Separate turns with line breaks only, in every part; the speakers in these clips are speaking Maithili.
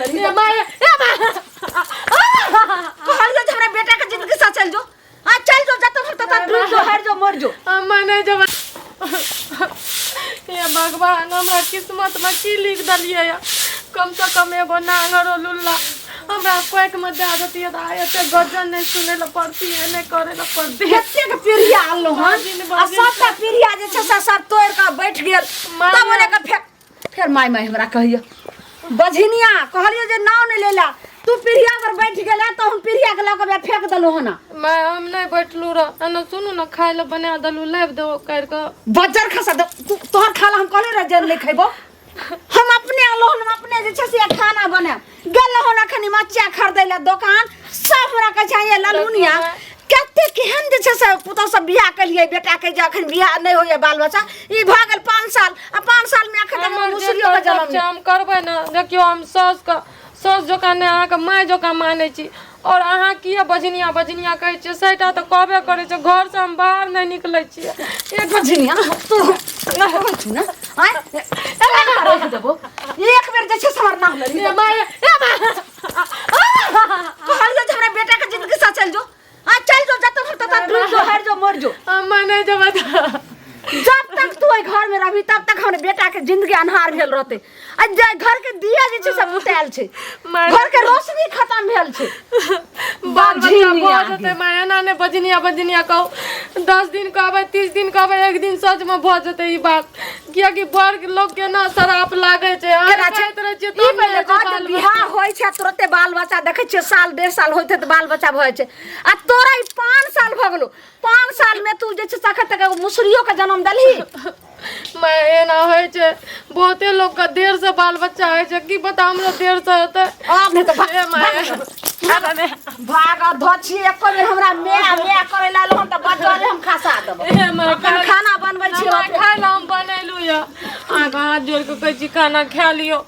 लड़ी
ए माय, ए माय।
कहलियो जे हमरा बेटा के जिंदगी से चल जो आ चल जो जत घर तत डूब जो हर जो मर जो
हम नहीं जब हे भगवान, हमरा किस्मत में की लिख दलियै या? कम से कम एगो नांगर लुल्ला हमरा कोइक में दे देतियै तऽ आइ एते गजन नहि सुनै लए पड़तियै, नहि करै लए पड़तियै।
कतेक पीढ़िया आनलहुँ हन
बाजिन,
आ
बाजिन।
सबटा पीढ़िया जे छै से सब तोड़ि कऽ बैठ गेल।
माय।
तब ओने के फेर फेर माय माय हमरा कहियो बझिनिया कहलियो जे नाव नहि लेला, तू पीढ़िया पर बैठ गेला तऽ हम पीढ़िया के लऽ कऽ फेंक देलहुँ हन।
माय, हम नहि बैठलहुँ रह। एना सुनू ने, खाय लए बना देलहुँ, लाबि देबो करि कऽ।
बज्जर खसा दे तू, तोहर खाना हम कहले रह जे नहि खैबो। हम अपने आलो, हम अपने जे छै से खाना बनायब। गेल हन अखन मच्चा खरीदै लए दोकान, सब हमरा कहै छै ये ललमुनिया कते केहन जे छै से पुतहु सब बियाह केलियै बेटा के जे अखन बियाह नहि होइए बाल बच्चा। ई भऽ गेल 5 साल आ 5 साल में अखन तक
हमर जे
मुसरियो के
कर्तव्य
जन्म
छै हम करबै ने। देखियौ, हम साउसके साउस जकाँ नहि, अहाँके माय जकाँ मानै छी। और अहाँ किया बजनिया बजनिया कहै छियै? सैटा तऽ कहबे करै छै। घरसँ हम बाहर नहि निकलै छियै।
एक बजनिया तू कहै छु ने, आँय एना रोकि देबो एक बेर जे छै से हमर नाम लड़ी।
ए माय, ए माय।
कहलियो जे हमरा बेटा के जिंदगी से चल जो, आ चल जो जत घर तत डूब जो हर जो मर जो।
हम नहि जेबै तऽ
जब तक तू एहि घर में रहबी तब तक हमर बेटा के जिंदगी अन्हार भेल रहते। आ जे घर के दिया जे छै से बुतायल छै, घर के रोशनी खत्म भेल छै।
बाल बच्चा
बझिनिया
भऽ जेतै माय, एना नहि बजनिया बजनिया कहू। 10 दिन कहबै, 30 दिन कहबै, एक दिन सचमे भऽ जेतै ई बात। कियाकि बड़ लोक के ना श्राप लागै छै। अहाँ
केना छै?
कहैत रहै छियै
ई
तब
पहिले
ने
कह जे
बाल
बियाह
बच्चा।
होइ छै तुरते बाल बच्चा देखै छियै, साल 1.5 साल होइत तऽ बाल बच्चा भऽ जाइ छै। आ तोरा ई 5 साल भऽ गेलौ, 5 साल में तू जे छै से अखन तक एगो मुसरियो के जन्म देलही।
माय, एना होइ छै, बहुते लोक के देर से बाल बच्चा होइ छै। की पता हमरो देर से हेतै।
आब नहि तऽ भाग,
ए माय।
भाग आ धो छी। एको बेर हमरा मे मे करै ला हम तऽ बजले हम खसा देबो।
ए माय,
अपन खाना बनबै छी।
हमरा खाय ला हम बनेलहुँ यऽ। अहाँके हाथ जोड़ि कऽ कहै छी, खाना खा लियौ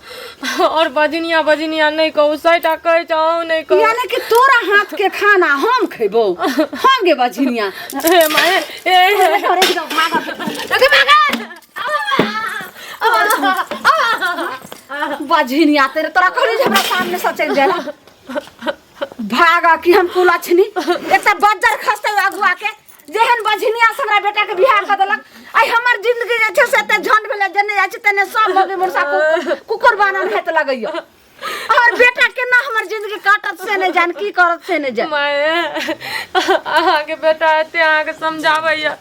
और बजनिया बजनिया नहि कहू। सैटा कहै छै, अहूँ नहि कहू।
यानी कि तोरा हाथ के खाना हम खेबो? हम गे बझिनिया?
ए माय, ए।
अरे भाग, बझिनिया तेरे, तोरा कहली जे हमरा सामने से चलि जाला। भाग कि हम कुलक्षणी एकटा बज्जर खसते अगुआ के जेहन बझिनिया से हमरा बेटा के बियाह कर देलक। आइ हमर जिंदगी जे छै से एते झंड भेलै, जेने जाइ छै तेने सब मौगी मुर्सा कुकुर बानल हेत लगैया। हमर बेटा केना हमर जिंदगी काटत से नहि जान, की करत से नहि जान।
माय, अहाँके बेटा एते अहाँके समझाबैया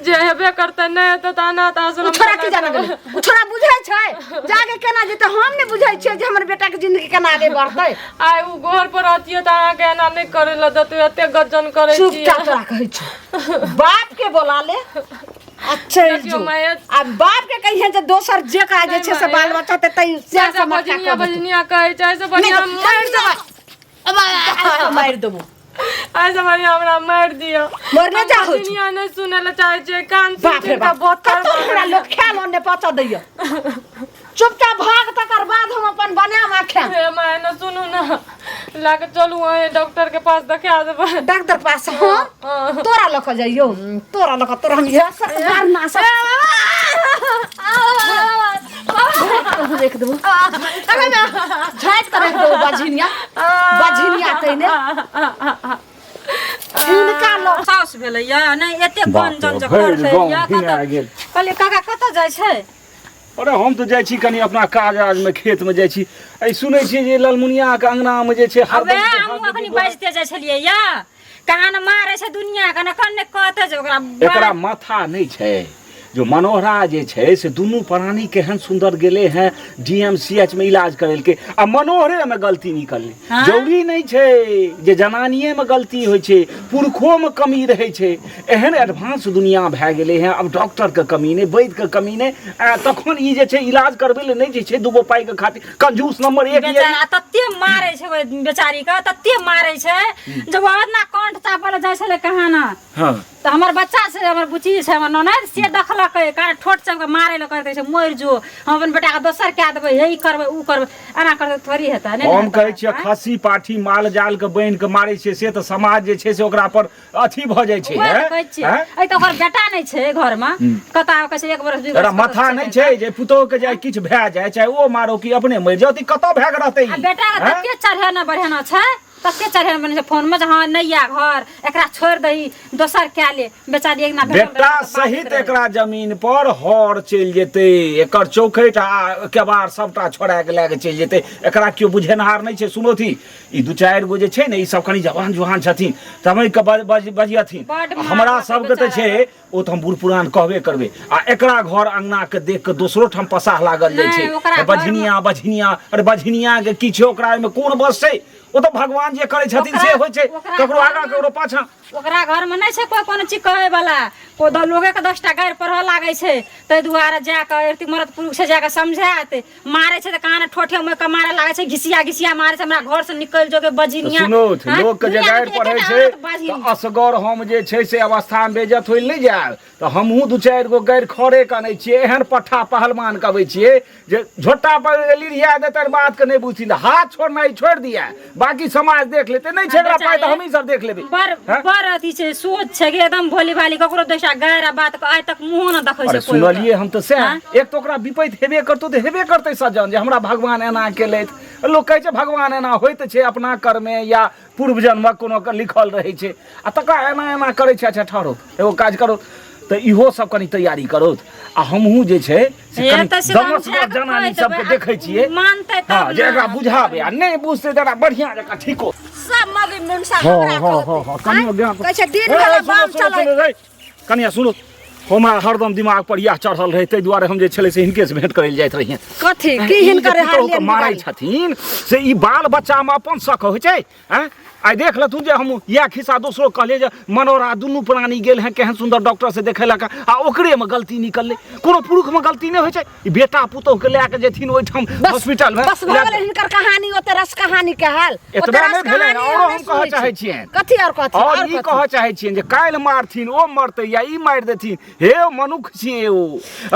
जे हेबे करतै, नहि हेतै तऽ अनाथ आश्रम
ओ छोड़ा की
चला
जाने
जेबै।
गेलै? ओ छोड़ा बुझै छै जाके केना जेतै? हम नहि बुझै छियै जे हमर बेटा के जिंदगी केना आगे बढ़तै।
आइ ओ घर पर रहतियै तऽ अहाँके एना नहि करै लए देतै। एते गजन करै छियै।
चुपचाप तोरा कहै छौ, बाप के बोला ले आ चलि
देखियौ
जो।
माय,
आ बाप के कहिए जे दोसर जेकरा जे छै से
नहि
बाल
माय।
बच्चा ते तै से
चाचा
समझ
बजनिया बजनिया कहै छै, एहिसँ बढ़िआँ
नहि तऽ
मारि देबै।
मारि देबो।
एहिसँ बढ़िआँ हमरा मारि दिअ।
मरने जा होइ छौ।
बजनिया नहि सुनै लए चाहै छियै। कान
बाप रे
सुनि
बाप,
बहुत
कतौ हमरा लोक खायल नहि पचा दैया। चुपचाप भाग, तकर बाद हम अपन बनायब आ खायब।
हे माय, ने सुनू ने, लए कऽ चलू अहें डॉक्टर के पास, देखा देबै।
डॉक्टर पास? हाँ।
हाँ।
तोरा लऽ कऽ जाइयौ? तोरा लऽ कऽ तोरा हम इएह सरकार ना सब रख देबो, झाँटि कऽ रख देबो। बझिनिया बझिनिया तैने हिनका लऽ
साउस भेलैया नहि एते
बाप
गंजन
रे,
जे
भरि
करतै
गाँव
या
घिना
कतऽ
गेल।
कहलियै काका कतऽ जाइ छै?
अरे हम तऽ जाइ छी कनि अपना काज आज में, खेत में जाइ छी। ऐ सुनै छियै जे ललमुनिया के अंगना में जे छै हरदम
वएह
के
हमहूँ
हाथ
अखनी
दुआर-
बाजिते जाइ छलियै या कहाँ ने मारै छै दुनिया के ने कन्ने कहतै जे ओकरा
एकरा माथा नहि छै। जो मनोहरा जे छै से दुनू प्राणी केहन सुंदर गेले हैं डी एम सी एच में इलाज करेलके आ मनोहरे में गलती निकलले।
हाँ?
जरूरी नहि छै जे जनानिये में गलती होइ छै, पुरखो में कमी रहै छै। एहन एडवांस दुनिया भए गेलै हैं, आब डॉक्टर के कमी नहि, वैद्य के कमी नहि। आ तखन ई जे छै इलाज करबै लए नहि जे छै दूगो पाइ के खातिर कंजूस नंबर एक ये।
बेचारा तते मारै छै ओहि बेचारी के, तते मारै छै जब ओ इतना कंठ चापल जाइ छलै कहाँ ना।
हाँ।
तऽ हमर बच्चा छै हमर बुच्ची छै हमर ननद से देखलकै कारण ठोट सबके मारै लए करतै छै मरि जो हम अपन बेटाके दोसर कए देबै हे ई करबै उ करबै एना करतै थोड़ी हेतै नहि ने
हम
हेतै
कहै छियै
आँय?
खस्सी पाठी माल जाल के बान्हि के मारै छियै से तऽ समाज जे छै से ओकरा पर अथी भऽ जाइ छै
वएह तऽ
हैं?
कहै छियै
हैं?
अइ तऽ ओकर बेटा नहि छै घरमे कतऽ कहै छै एक बरस दुई
एकरा
बरस
माथा नहि छै जे पुतोह के जाय किछु भए जाय चाहे ओ मारो कि अपने मरि जाओ तऽ ई कतऽ भए के रहतै ई?
आ बेटा के
हैं?
तते चढ़ेना बढ़ेना छै तते चढ़ेना बने छै फोन में जे हाँ नहि या घर एकरा छोड़ि दही दोसर कए ले बेचारी एक ना भेटल
बेटा
रहै तऽ बात
सहित
रहै।
एकरा जमीन पर हर चलि जेतै एकर चौखैट आ केबाड़ सबटा छोड़ा के लए के चलि जेतै एकरा केओ बुझेनहार नहि छै सुनोथी ई दू चारि गो जे छै ने ई सब कनि जवान जुहान छथिन तमे के बजियथिन
बड मार
हमरा
लगतै
सबके तऽ छै
बेचारा।
ओ तऽ हम बूढ़ पुरान कहबे करबै आ एकरा घर अंगना के देख के दोसरो ठाम पसाह लागल जाइ
नहि,
छै
ओकरा घरमे-
बझनिया बझनिया अरे बझनिया के की छै ओकरा ओहिमे कोन बस छै ओ तऽ भगवान जे करै छथिन से
ओकरा-
होइ छै
ओकरा
ककरो आगाँ
घरमे-
ककरो पाछाँ
ओकरा घरमे नहि छै कोइ कोनो चीज कहै वाला कोइ लोगे के 10टा गारि पढ़ऽ लागै छै ताहि दुआरे जा कऽ एते मरद पुरुष छै जा कऽ समझायत मारै छै तऽ कान ठोठे मुँह के मारे लागै छै घिसिया घिसिया मारै छै हमरा घर से निकलि जोगे बजिनिया
सुनो
हाँ?
लोक के जे
दुनिया
गारि
के
पढ़ै
एकेटा
छै
औरत बाजिन।
तऽ असगर हम जे छै से अवस्था मे बेइज्जत होय नहि जायब तऽ हमहूँ दू चारि गो गारि खरे कनै छियै एहन पट्ठा पहलवान कहबै छियै जे झोटा पर लिरिया देतनि बात के नहि बुझथिन हाथ छोड़नाइ छोड़ि दिया बाकी समाज देख लेतै नहि छै एकरा पाइ तऽ हमही सब देख लेबै
बड़
हैं?
बड़ अथी छै सोच छै कि एकदम भोली भाली ककरो दोसरा गारि आ बात के आइ तक मुँहो न देखै
अरे
छै कोइ ओकर।
सुनलियै हम तऽ सएह
हाँ?
एक तऽ ओकरा विपैत हेबे करतौ तऽ हेबे करतै सज्जन जे हमरा भगवान एना केलथि लोक कहै छै भगवान एना होइत छै अपना कर्मे या पूर्व जन्मक कोनो के लिखल रहै छै आ तकरा एना एना करै छै अच्छा ठहरो एगो काज करो तऽ इहो सब कनि तैयारी करो आ हमहूँ जे छै से
हे
कनि
तऽ से हम
दमसगर
जाकऽ
जनानी
कहि
सबके
देबै,
देखै छियै
मानतै तब
हँ जे
ने।
एकरा बुझाबै आ नहि बुझतै तऽ एकरा बढ़िआँ जकाँ ठीको
सब मगी मुनसा
हँ
हमरा
हँ
कहतै।
हँ हँ कनियो ज्ञान
कहै छै दिन
हे,
भेलै
सुनो,
बम
सुनो,
चलै
सुनो, रे। कनिया सुनो हमरा हरदम दिमाग पर इएह चढ़ल रहै ताहि दुआरे हम जे छलै से हिनके से भेंट करै लए जाइत रहियै
कथी की
ई जे
हिनकर
पुतोहुके
हारलियन
मारै
बिगाड़ी?
छथिन से ई बाल बच्चामे अपन शक होइ छै आँय आइ देख लथुन जे हम इएह खिस्सा दोसरो कहलियै जे मनोरा दुनू प्राणी गेल हेँ केहन सुन्दर डॉक्टर से देखेलक आ ओकरेमे गलती निकललै कोनो पुरुषमे गलती नहि होइ छै ई बेटा पुतोहुके लए कऽ जेथिन ओहिठाम
बस
हॉस्पिटलमे
बस भऽ गेलै हिनकर कहानी ओते रस कहानी के हाल ओते
एतबे
रस
नहि भेलै
कहानी
औरो
हम
हम
नहि
कहऽ
सुनै
चाहै
छी।
छियनि
कथी और कथी
और
और
ई
कथी?
कहऽ चाहै छियनि जे काल्हि मारथिन ओ मरतै या ई मारि देथिन हे मनुख छियै ओ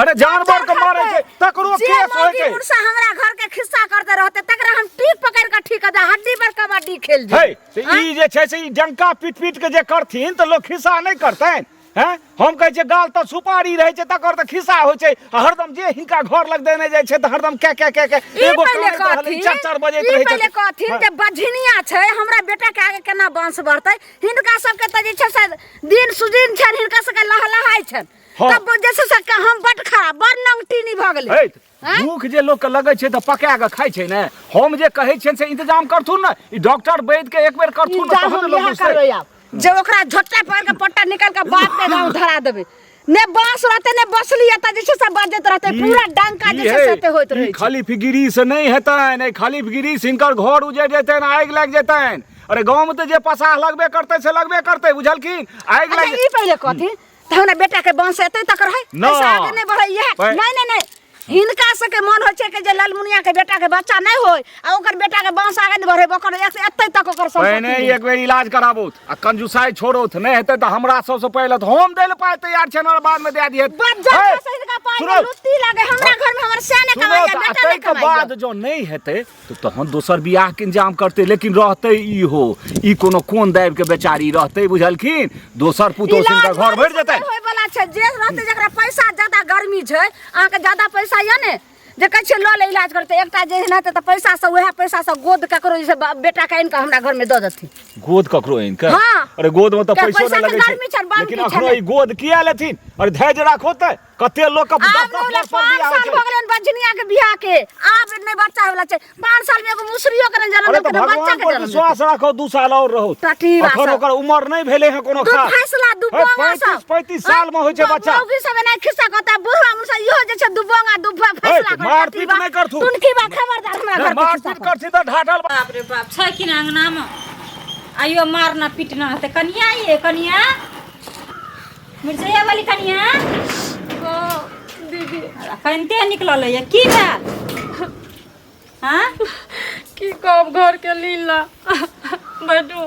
अरे जानवर के मारै छै तकरो
जे
केस होइ
मौगी
छै
मुर्सा हमरा घर के खिस्सा करते रहते तकरा हम टीप पकड़ के ठीक कर दे हड्डी पर कबड्डी खेल जे
हे तऽ ई जे छै से ई डंका पीट पीट के जे करथिन तऽ लोक खिस्सा नहि करतनि हैं हम कहै छियै गाल तऽ सुपारी रहै छै तकर तऽ खिस्सा होइ छै आ हरदम जे हिनका घर लग देने जाइ छै तऽ हरदम कै कै कै कै
ई
एगो
पहिले
कानैत रहल, ई
कहथिन
चर चर बजैत
ई
रहै
पहिले
छथिन।
कहथिन जे बझनिया छै हमरा बेटा के आगे केना वंश बढ़तै हिनका सबके तऽ जे छै से दिन सुदिन छनि हिनका सबके लहलहाइ छनि
हाँ।
तब जे छै से हम बड खराब बड़ नंगटीनी भऽ गेलै
हे
आँय?
भूख जे लोकके लगै छै तऽ पका कऽ खाइ छै ने हम जे कहै छियनि से इंतजाम करथुन ने ई डॉक्टर वैद्य के एक बेर करथुन ने
इंतजाम
तहन
हम
ने लोक
इएह
बुझतै
करबै आब जे ओकरा झोटा पकड़ के पट्टा निकाल के बाप के गाँव धरा देबै ने बांस रहतै ने बसली एतऽ जे छै से बजैत रहतै पूरा डंका जे छै से एते होइत रहै छै
खलीफगिरी से नहि हेतनि एहि खलीफगिरी से हिनकर घर उजड़ि जेतनि आगि लागि जेतनि अरे गाँव में तऽ जे पसाह लगबे करतै से लगबे करतै बुझलखिन आगि
अच्छा
लागि
ई पहिले कहथिन तऽ हमरा बेटा के वंश एतै तक रहै
ना।
एहिसँ आगे नहि बढ़ै इएह नहि नहि नहि हिनका सबके मन होइ छै कि जे ललमुनिया के बेटा के बच्चा नहि होय आ ओकर बेटा के वंश आगे नहि बढ़े ओकर एतै तक ओकर
पहिने
संपत्ति
एक बेर इलाज कराबौथ आ कंजूसाई छोड़ौथ नहि हेतै तऽ हमरा सबसँ पहिले तऽ हम दै लए पाइ तैयार छियनि और बादमे दए दिहथि
बज्जर
हे,
से हिनका पाइ
सुनो,
के लुत्ती लागे हमरा घर में हमर से नहि
सुनो
कमाइया
तऽ आ
बेटा नहि
ताहिके
कमाइया
बाद जँ नहि हेतै तऽ तहन दोसर बियाहके इंतजाम करतै लेकिन रहतै ई हो ई कोनो कोन दाबि के बेचारी रहतै बुझलखिन दोसर पुतोह से हिनकर घर भरि जेतै
होय वाला छै जे रहतै जकरा पैसा ज्यादा गर्मी छै अहाँके ज्यादा पैसा यऽ ने जे कहै छियै लऽ ले इलाज करतै एकटा जे एहन हेतै तऽ पैसा से उएह पैसा से गोद ककरो जे छै बेटा के आनि कऽ हमरा घरमे दऽ देथिन
गोद ककरो आनि कऽ
हाँ।
अरे गोद में तऽ
किया
पैसो
पैसा
नहि
के
लगै
गर्मी
छै
छनि, बाप
लेकिन
की
अखनो
छलै।
ई गोद किया लेथिन अरे धैर्य राखो तऽ कते लोक के
आब
दस
नहि
दस
होलै,
वर्ष पर
पाँच
बियाह
साल
होइ छै
भऽ गेलनि बझनिया के बियाह के आब नहि बच्चा होय वला छै 5 साल में एगो मुसरियो के नहि जन्म
अरे तऽ
देलकै बच्चा
भगवान
के
पर
जन्म
विश्वास राखो दू साल और रहो
टटी
अखन
बात।
ओकर उमर नहि भेलै हँ कोनो
दू
खास
फैसला दू
हे,
बोंगा सब
35 साल में होइ छै बच्चा
मौगी सब एना खिस्सा कहता बुढ़वा मुसा इहो जे छै दू बोंगा दू फैसला
हे, मारपीट नहि करथु।
तुनकी बा खबरदार हमरा घर के खिस्सा
मारपीट करथि तऽ ढाढल
बाप रे बाप छै कि ना अंगनामे आइयो मारना पीटना हेतै कनिया ये कनिया मिर्चैया वाली कनिया
हाँ दीदी
कनिते निकलल ये की भेल हाँ
की कहब घर के लीला बैठू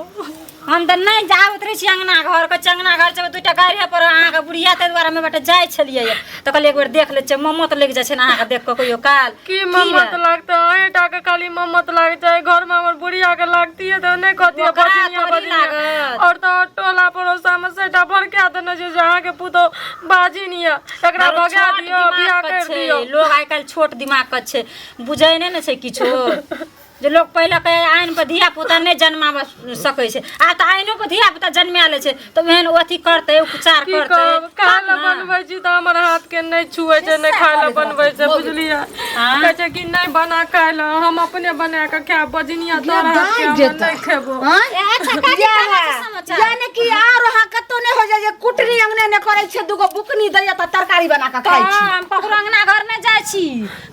हम तऽ नहि जाबैत रहै छी अङ्गना घर कहै छी अङ्गना घर जेबै दूटा गाड़िए पर अहाँके बुढ़िया ताहि दुआरे हमे बेटा जाइ छलियै तऽ कहलियै एक बेर देख लै छियै ममत लागि जाइ छै ने अहाँके देख कऽ कहियो काल
की ममत लगतै अहींटा के खाली ममत लागै छै घर में हमर बुढ़िया के लागतियै तऽ नहि कहतियै
ओकरा
बजनिया
थोड़ी
बजनिया
लागत।
और तऽ और टोला पड़ोसा में सेटा भड़का देने छै जे अहाँके पुतोह बाजिन यऽ एकरा
बड़
भगा
छोट
दियौ बियाह
दिमागके
कर
छै
दियौ
लोग आइ काल्हि छोट दिमागके छै बुझै नहि ने छै किछो जे लोग पहिले कहै आइन पर धिया पुता नहि जन्माबऽ सकै छै आब तऽ आइनो पर धिया पुता जन्मा लै छै तऽ ओहन अथी करतै उपचार
की
करतै
कहब खाय
तब
लए
ने।
बनबै छी तऽ हमर हाथ के नहि छुए छै नहि खाय लए बनबै छै बुझलियै
हाँ।
कहै छै कि नहि बना खाय लए हम अपने बना कऽ खायब बजनिया तोरा हाथ के हम नहि खेबो
आँय?
ए, अच्छा काकी
इएह
केना छै समाचार
यानी कि आर अहाँ कतौ नहि हो जाय जे कुटनी अंगने ने करै छै दूगो बुकनी दैया तऽ तरकारी बना कऽ खाइ छी
हाँ, हम ककरो अंगना घर नहि जाइ छी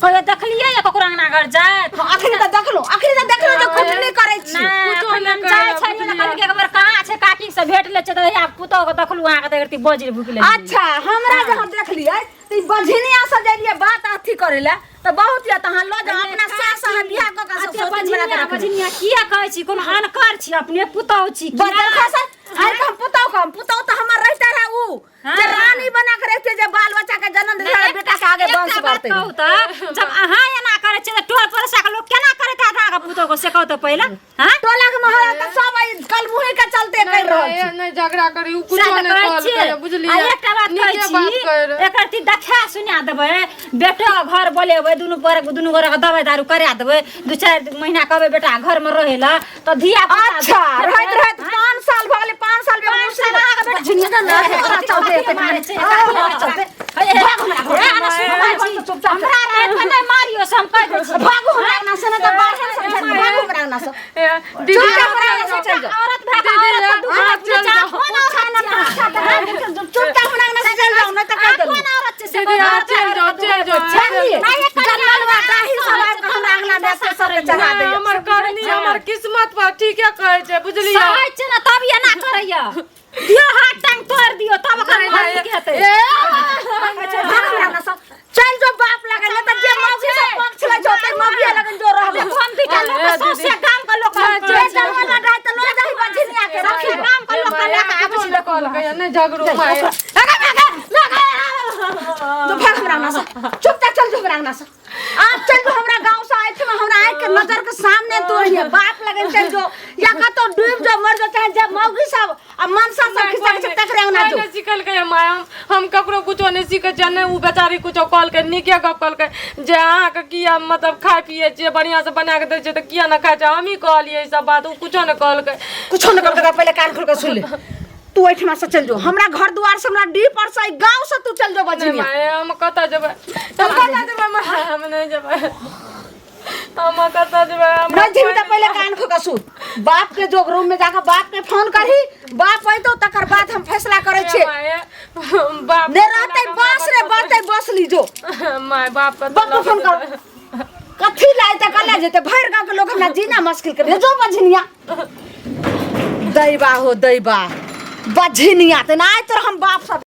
कहियो देखलियै या ककरो अंगना घर जाइत
हँ, अखनी तऽ देखलहुँ अखनी तऽ देखलहुँ जे कुटनी करै छी
नहि
कुछो
अखन
नहि
हम जाइ
कहै
छलियै तऽ कहलियै एक बेर कहाँ छै काकी से भेट लै छै तऽ हैया पुतोह के देखलहुँ अहाँके तऽ एकरती बजरि भुकि लेलियै
अच्छा हमरा जहाँ देखलियै तऽ ई बझनिया सब जलियै बात अथी करै लए तऽ बहुत यऽ तऽ अहाँ लऽ जाउ अपना सास अहाँ बियाह कऽ कऽ
अते
सब सोचि बना कऽ
बझनिया
रखने।
बझनिया किया कहै छी कोनो अनकर छी अपने पुतोह छी किया?
बजर खसल आइ तऽ हम पुतहु के हम पुतहु तऽ हमर रहिते रहे उ जे रानी बना के रहते जे बाल बच्चा के जन्म देते
नहि,
बेटा के आगे
एकटा
वंश
बात
बढ़ते
कहू तऽ जब अहाँ एना करै छियै तऽ टोल पड़ोसा के लोक केना करैत हैत अहाँके पुतोह के से कहू तऽ पहिले हाँ
टोला के मोहल्ला तऽ सब एहि कलमुही के चलते कर रहल छै
नहि झगड़ा करी उ
सएह
कुछो
तऽ
नहि
कहै
कहलकै
छियै।
बुझलियै
आ एकटा बात कहै
नीके बात
छी
कहै रहै।
एकर ती देखा सुना देबै बेटो के घर बोलेबै दुनू पर दुनू गोरा के दवाई दारू करा देबै दू चारि महीना कहबै बेटा घर में रहै ला तऽ धिया पुता
अच्छा रहैत रहैत 5 साल भऽ गेलै 5 साल में
साल अहाँके बेटा
झुनिया ने एकरा चलते एते
मारै छै,
एकरा चलते भागू हमरा घर से।
भागू
चुपचाप
हमरा राति में नहि मारियो से हम कहि दै छी
भागू हमरा अंगना से, नहि तऽ बाहर से भागू हमरा अंगना से।
ए, दीदी
चुपचाप हमरा अंगना से चलि जाउ।
औरत भए कऽ औरत के दुख
अहाँ
नहि
चलि
बुझै
जाउ।
कोन औरत छियै?
चुपचाप हमरा अंगना से चलि जाउ, नहि तऽ कहि देलहुँ।
कोन औरत छै से
दीदी अहाँ चलि जाउ चलि जाउ
जानलियै?
नहि, एक
जनमलवा डाही सब आबि कऽ हमरा अंगना मे से सबके चढ़ा दैया।
हमर करनी हमर किस्मत पर ठीके कहै छै बुझलियै
सहै छै ने तब एना करैया दियो हाथ टांग तोड़ दियो तब ओकर
नहि,
मन
नहि,
नीक हेतै
ए,
भाग हमरा अंगना से। चलि जो बाप लगन, नहि तऽ जे मौगी सब पक्ष लै छौ, तै मौगिए लगन जो रहबे।
देखो हम दुइटा लोक के सौंसे गाम के लोक
नहि,
जे जनमलवा डाही तऽ लऽ जाही बझनिया के, रखी
गाम के लोक के लऽ के आबै छी
कुछो नहि कहलकै नहि झगड़ू माय
तो भाग हमरा अंगना से। चुपचाप चल जो हमरा अंगना से। आप चल जो हमरा गांव से आए थे हमरा आँख के नजर के सामने तू रहिए बाप लगन चल जो या कतो डूब जो मर जो चाहे जब मौगी सब आ मनसा सब खिसा के तकरे अंगना जो
नहि सिखलकै माय हम ककरो कुछो नहि सीखै छियै नहि ओ बेचारी कुछो कहलकै नीके गप कहलकै जे अहाँके किया मतलब खाइ पियै छियै बढ़िआँ से बना कऽ दै छियै तऽ किया नहि खाइ छै हमही कहलियै ई सब बात ओ कुछो नहि कहलकै
कुछो न कहलकै पहिले कान खोल के सुन ले तू एहिठमा से चल जो हमरा घर दुआर से हमरा डीह पर से गांव से तू चल जो
नहि
बजनिया
माय हम कतऽ जेबै हम कतऽ जेबै माय हम नहि जेबै हम कतऽ जेबै हमरा
नहीं जेबही तऽ पहिले कान खोल के सुन बाप के जो रूम में जाके बाप के फोन करही बाप अयतौ तकर बाद हम फैसला करै छियै
माय बाप
ने रहतै बस रे बढ़तै बस लीजो
माय बाप के
बाप के फोन कर कथी लाय तऽ कला जेतै भरि गाँव के लोग हमरा जीना मुश्किल कर जो बझनिया दैबा हो दैबा बझनिया तऽ ना आइ तोर हम बाप सब